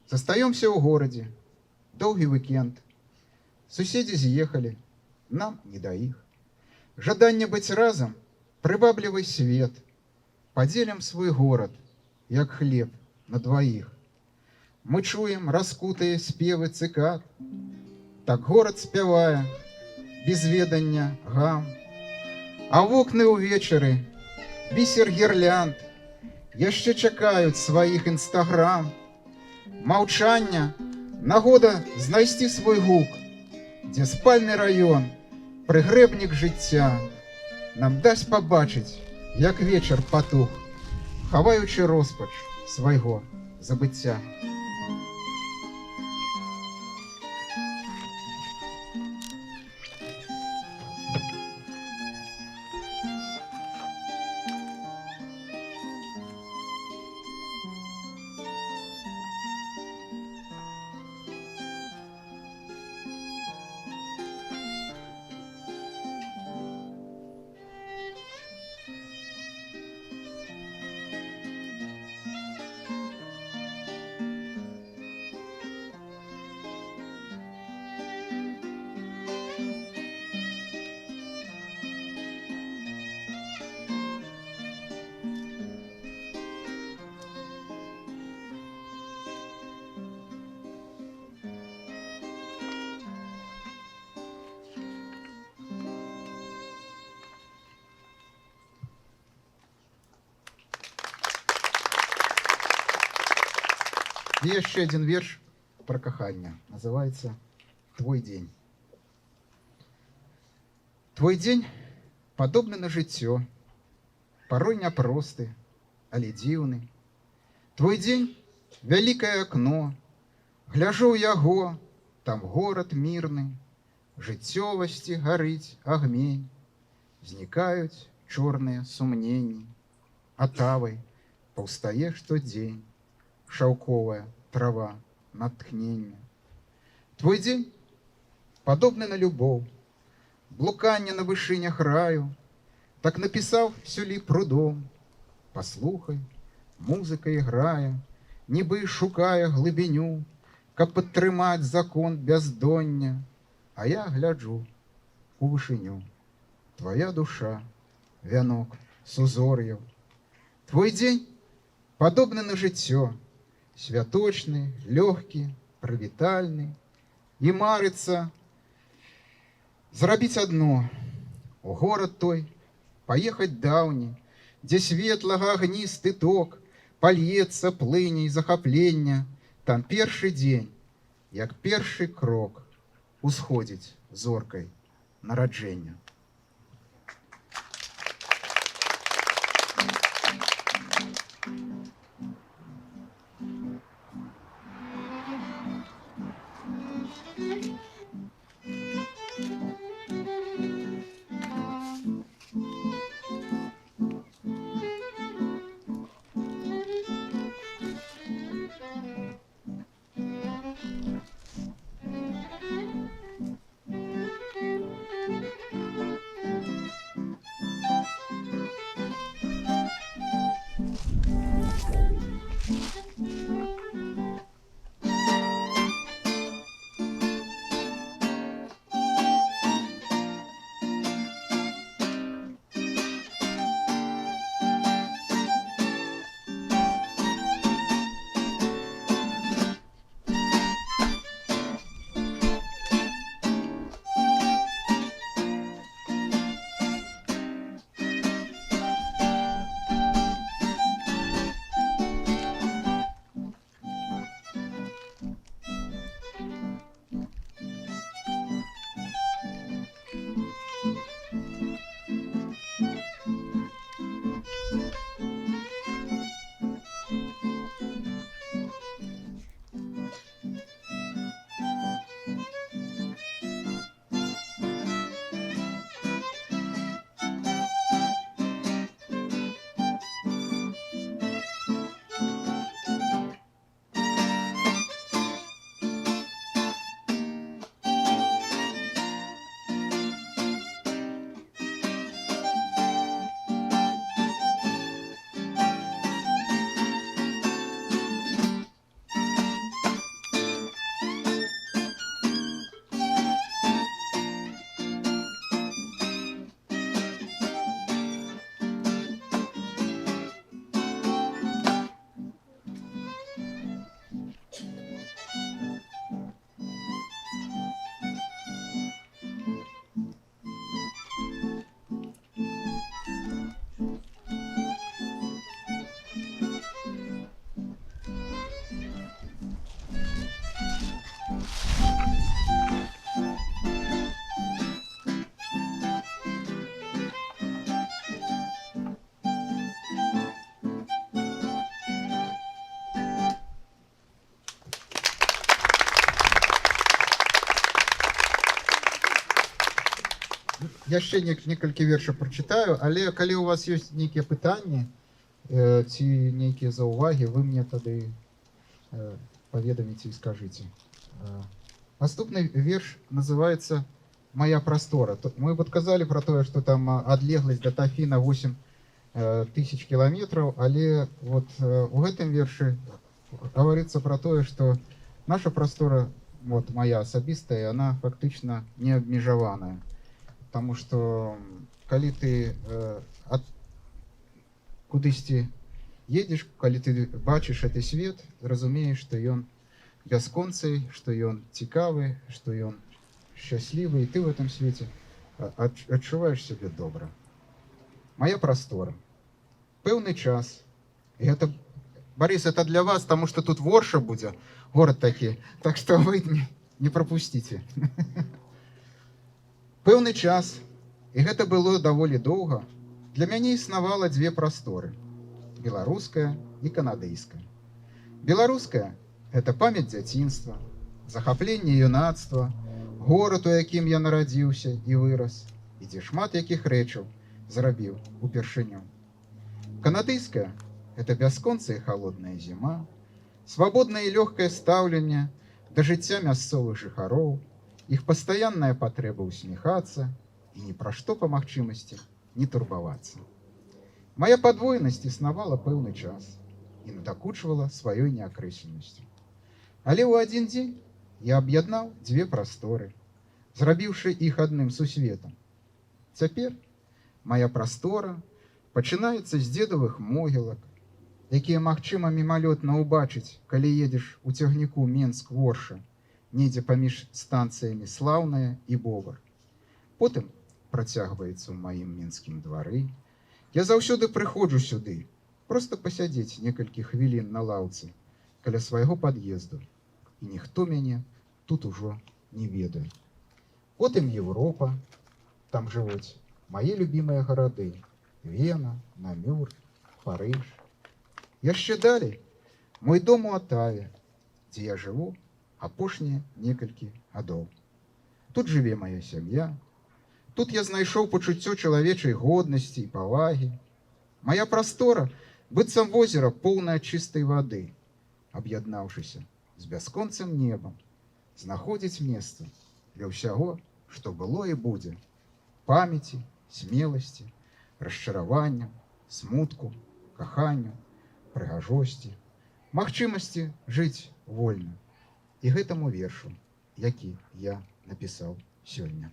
Застаёмся ў горадзе. Доўгі уікенд. Суседзі з'ехалі, нам не да іх. Жаданне быць разам, прываблівы свет. Падзелім свой горад, як хлеб на дваіх. Мы чуем раскутыя спевы цыкад. Так горад спявае, без ведання гам. А вокны ўвечары, бісер гірлянд, яшчэ чакаюць сваіх інстаграм. Маўчання, нагода знайсці свой гук, дзе спальны раён, прыгрэбнік жыцця, нам дасць пабачыць, як вечар патух, хаваючы роспач свайго забыцця. І яшчэ адзін верш пра каханне. Называецца «Твой дзень». Твой дзень падобны на жыццё, парой няпросты, але дзіўны. Твой дзень — вялікае акно, гляжу ў яго, там горад мірны, жыццёвасці гарыць агмень, знікаюць чорныя сумненні, атавай паўстае штодзень шаўковая трава натхнення. Твой дзень падобны на любоў, блуканне на вышынях раю, так напісаў Сюлі Прудом. Паслухай, музыка іграе, нібы шукае глыбіню, каб падтрымаць закон бяздоння, а я гляджу у вышыню. Твоя душа — вянок сузор'яў. Твой дзень падобны на жыццё, святочны, лёгкі, прывітальны, і марыцца зрабіць адно: у горад той паехаць даўні, дзе светлага агністы ток пальецца плыняй захаплення, там першы дзень, як першы крок, усходзіць зоркай нараджэння. Яшчэ некалькі вершаў прачытаю, але калі у вас ёсць нейкія пытанні ці нейкія заўвагі, вы мне тады паведаміце і скажыце. Наступны верш называецца «Моя прастора». Мы вот казалі пра тое, што там адлегласць да Тафіна 8 тысяч кіламетраў, але вот у гэтым вершы гаворыцца пра тое, што наша прастора, вот моя асабістая, она фактычна не абмежаваная. Потому что калі ты кудысьці едзеш, калі ты бачыш гэты свет, разумееш, што ён бясконцы, што ён цікавы, што ён шчаслівы, і ты в этом свеце адчуваеш сябе добра. Моя прастора. Пэўны час, і гэта Борис, это для вас, потому что тут Ворша будзе, город такі, так что вы не пропустите. Пэўны час, і гэта было даволі доўга, для мяне існавала дзве прасторы: беларуская і канадыйская. Беларуская гэта памяць дзяцінства, захапленне юнацтва, горад, у якім я нарадзіўся і вырас, і дзе шмат якіх рэчаў зрабіў упершыню. Канадыйская гэта бясконцая і халодная зіма, свабоднае і лёгкае стаўленне да жыцця мясцовых жыхароў, іх пастаянная патрэба усміхацца і ні пра што па магчымасці не турбавацца. Мая падвоенасць існавала пэўны час і надакучвала сваёй неакрэсленасцю. Але ў адзін дзень я аб'яднаў дзве прасторы, зрабіўшы іх адным сусветам. Цяпер мая прастора пачынаецца з дзедавых могілак, якія магчыма мімалётна ўбачыць, калі едзеш у цягніку Менск-Ворша, недзе паміж станцыямі Слаўная і Бовар. Потым працягваецца ў маім менскім двары. Я заўсёды прыходжу сюды, проста пасядзець некалькі хвілін на лаўцы каля свайго пад'езду, і ніхто мяне тут ужо не ведае. Потым Еўропа, там жывуць мае любімыя гарады: Вена, Намюр, Парыж. Яшчэ далей мой дом у Атаве, дзе я жыву апошнія некалькі гадоў. Тут жыве моя сям'я. Тут я знайшоў пачуццё чалавечай годнасці і павагі. Мая прастора быццам возера, поўнае чыстай вады, аб'яднаўшыся з бясконцым небам, знаходзіць месца для ўсяго, што было і будзе: памяці, смеласці, расчаравання, смутку, каханню, прыгажосці, магчымасці жыць вольна. І гэтаму вершу, які я напісаў сёння.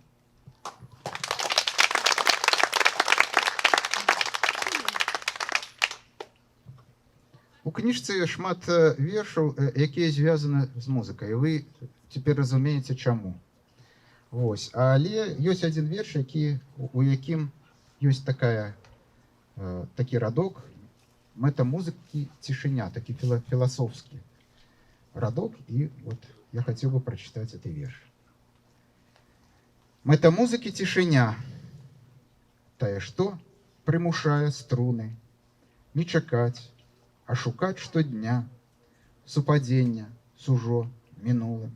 У кніжцы шмат вершаў, якія звязаны з музыкай. Вы цяпер разумееце, чаму. Вось. Але ёсць адзін верш, у якім ёсць такі радок: мэта музыкі цішыня, такі філасофскі радок, і вот я хацеў бы прачытаць гэты верш. Мэта музыкі цішыня, тая, што прымушае струны не чакаць, а шукаць штодня супадзення з ужо мінулым.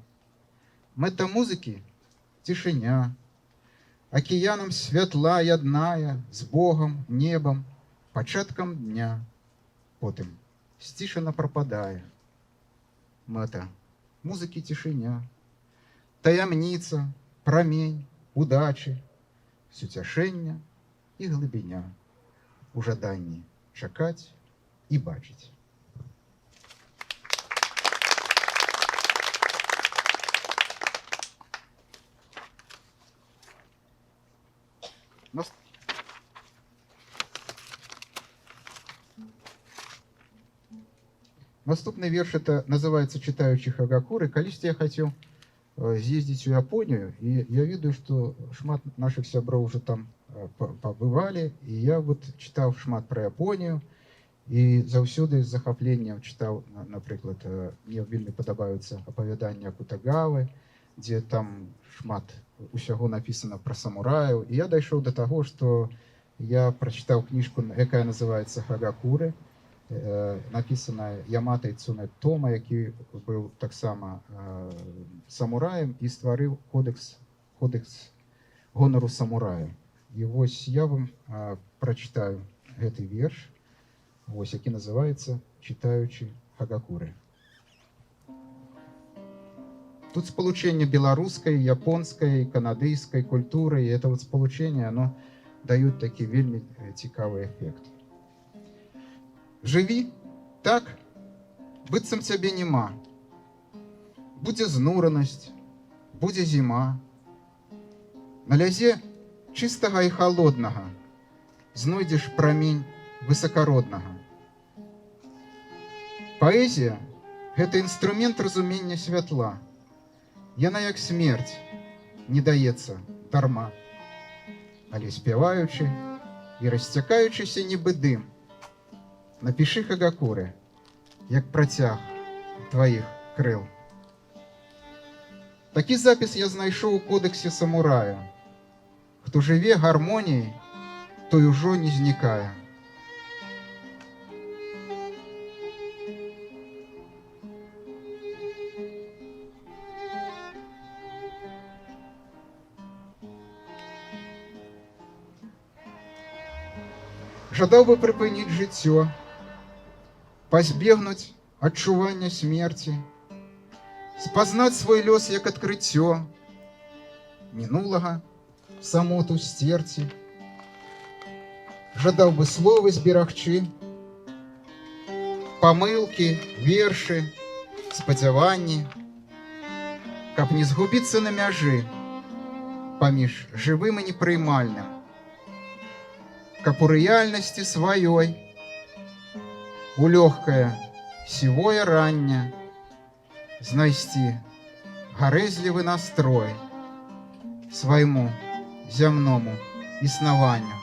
Мэта музыкі цішыня, акіянам святла ядная з Богам, небам, пачаткам дня, потым сцішана прападае. Мэта музыкі цішыня, таямніца, прамень удачы, суцяшэння і глыбіня у жаданні чакаць і бачыць. Наступны верш это называется «Чытаючы Хагакуры». Калісьці я хацеў з'ездзіць у Японію, і я ведаю, што шмат нашых сяброў уже там пабывалі, і я вот чытаў шмат пра Японію, і заўсёды з захапленнем чытаў, напрыклад, мне вельмі падабаюцца апавяданні Акутагавы, дзе там шмат усяго напісана пра самураяў. І я дайшоў да таго, што я прачытаў кніжку, якая называется «Хагакуры», напісаная Яматай Цунэтома, які быў таксама самураем і стварыў кодекс гонару самурая. І вось я вам прачытаю гэты верш, вось, які называецца «Чытаючы Хагакуры». Тут спалучэнне беларускай, японскай, канадыйскай культуры, і это вот спалучэнне, оно даюць такі вельмі цікавы эфект. Жыві так, быццам цябе няма. Будзе знуранасць, будзе зіма. На лязе чыстага і халоднага знойдзеш прамень высакароднага. Паэзія гэта інструмент разумення святла. Яна як смерць не даецца дарма. Але спяваючы і расцякаючыся, нібы дым, напішы Хагакуры як працяг тваіх крыл. Такі запіс я знайшоў у кодэксе самурая. Хто жыве гармоніяй, той ужо не знікае. Жадаў бы прыпыніць жыццё, пазбегнуць адчування смерці, спазнаць свой лёс як адкрыццё, мінулага самоту сцерці. Жадаў бы словы зберагчы, памылкі, вершы, спадзяванні, каб не згубіцца на мяжы паміж жывым і непрыймальным, каб у рэальнасці сваёй у лёгкае сівое ранне знайсці гарэзлівы настрой свайму зямному існаванню.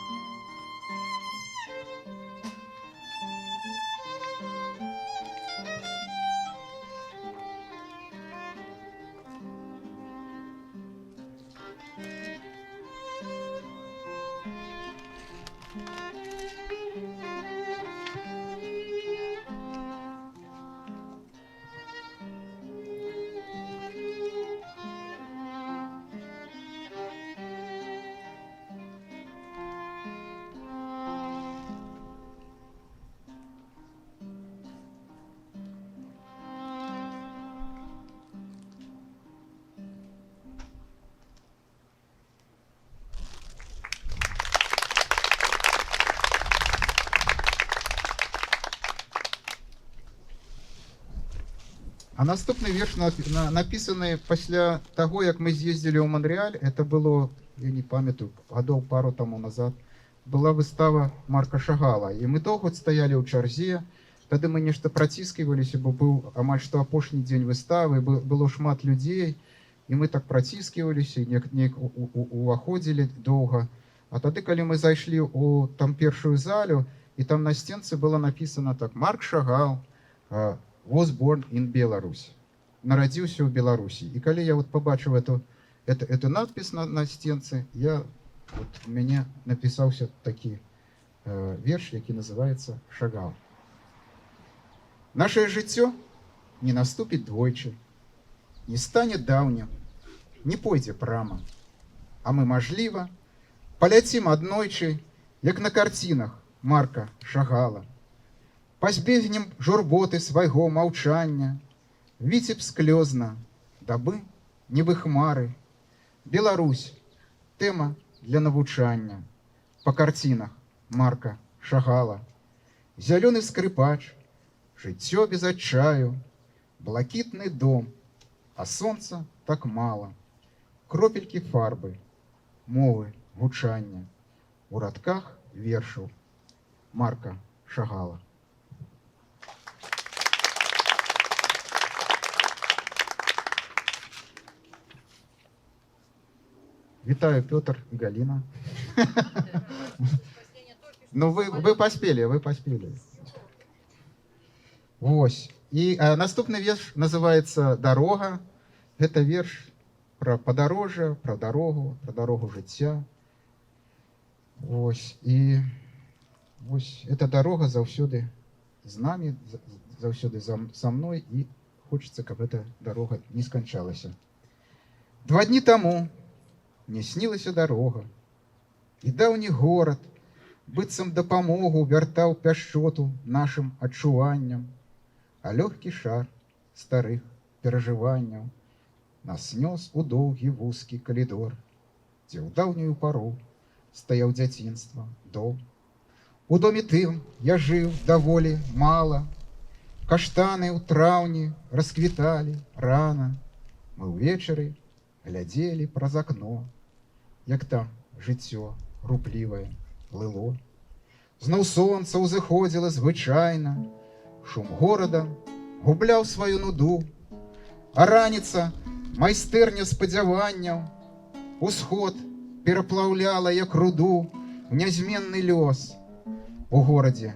А наступны верш напісаны пасля таго, як мы з'ездзілі ў Манрэаль, это было, я не памятаю, гадоў пару таму назад, была выстава Марка Шагала. І мы доўга стаялі ў чарзе, тады мы нешта праціскиваліся, бо быў амаль што апошні дзень выставы, было шмат людзей, і мы так праціскиваліся, неяк уваходзілі доўга. А тады, калі мы зайшлі ў там першую залю, і там на сценцы было напісана так: Марк Шагал, was born in Belarus. Нарадзіўся ў Беларусі. І калі я пабачыў эту надпись на сценцы, у мяне напісаўся такі верш, які называецца Шагал. Нашае жыццё не наступіць двойчы, не стане даўнім, не пойдзе прама. А мы, мажліва, паляцім аднойчы, як на карцінах Марка Шагала. Пазбегнем журботы свайго маўчання, Віцебск лёзна, дабы нібы хмары. Беларусь, тэма для навучання. Па карцінах Марка Шагала. Зялёны скрыпач, жыццё без адчаю, блакітны дом, а сонца так мала. Кропелькі фарбы, мовы гучання, у радках вершаў Марка Шагала. Вітаю, Пётр і Галіна. Ну, вы паспелі, вы паспелі. Вось. І наступны верш называецца «Дарога». Гэта верш пра падарожжа, пра дарогу, пра дарогу жыцця. Вось. І вось эта дарога заўсёды з намі, заўсёды са мной, і хочацца, каб эта дарога не сканчалася. 2 дні таму мне снілася дарога, і даўні горад, быццам дапамогу вяртаў пяшчоту нашым адчуванням, а лёгкі шар старых перажыванняў нас нёс у доўгі вузкі калідор, дзе ў даўнюю пару стаяў дзяцінства дом. У доме тым я жыў даволі мала, каштаны ў траўні расквіталі рана, мы ўвечары глядзелі праз акно, як там жыццё руплівае плыло. Зноў сонца ўзыходзіла звычайна, шум горада губляў сваю нуду, а раніца майстэрня спадзяванняў усход пераплаўляла як руду в нязменны лёс. У горадзе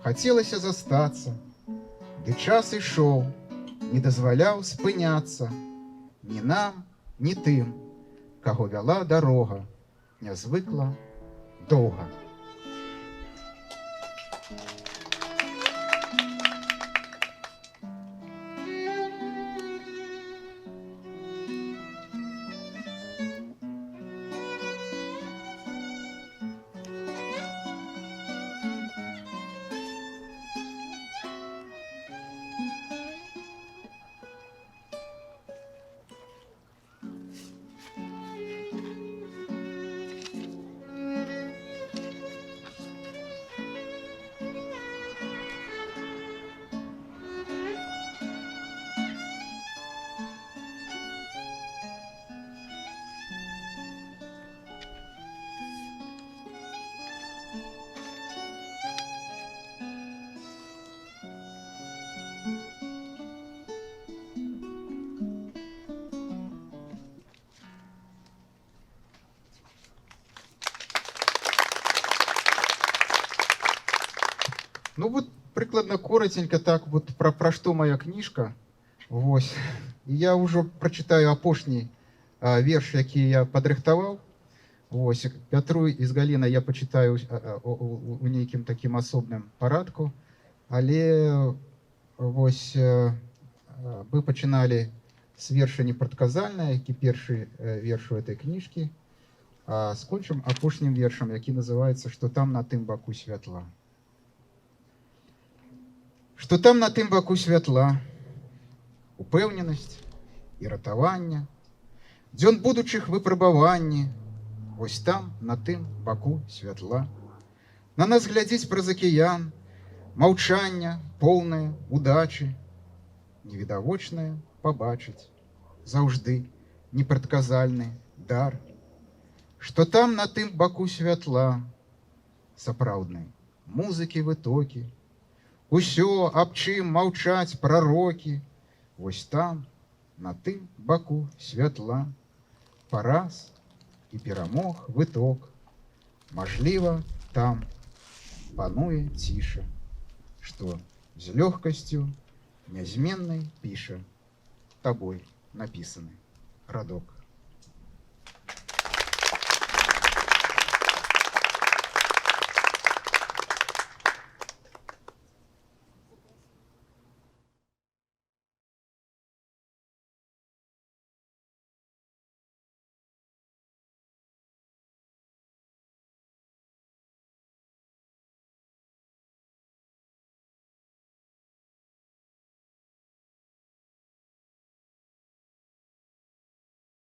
хацелася застацца, Ды час ішоў, не дазваляў спыняцца ні нам, ні тым, каго вяла дарога нязвыкла доўга. Ну вот прыкладна коротенько так вот пра што моя кніжка. Вось. І я ўжо прачытаю апошні верш, які я падрыхтаваў. Вось. Пятру і з Галінай я пачытаю у нейкім такім асобным парадку. Але вось мы пачыналі з верша «Непрадказальная», які першы верш у этой кніжкі, а скончым апошнім вершам, які называецца «Што там на тым баку святла». Што там на тым баку святла, упэўненасць і ратаванне, дзён будучых выпрабаванні, вось там, на тым баку святла. На нас глядзіць праз акіян, маўчанне поўнае удачы, невідавочнае пабачыць, заўжды непрадказальны дар. Што там на тым баку святла, сапраўднай музыкі вытокі, усё, аб чым маўчаць прарокі, вось там, на тым баку святла, параз і перамог выток. Мажліва, там пануе ціша, што з лёгкасцю нязменнай піша табой напісаны радок.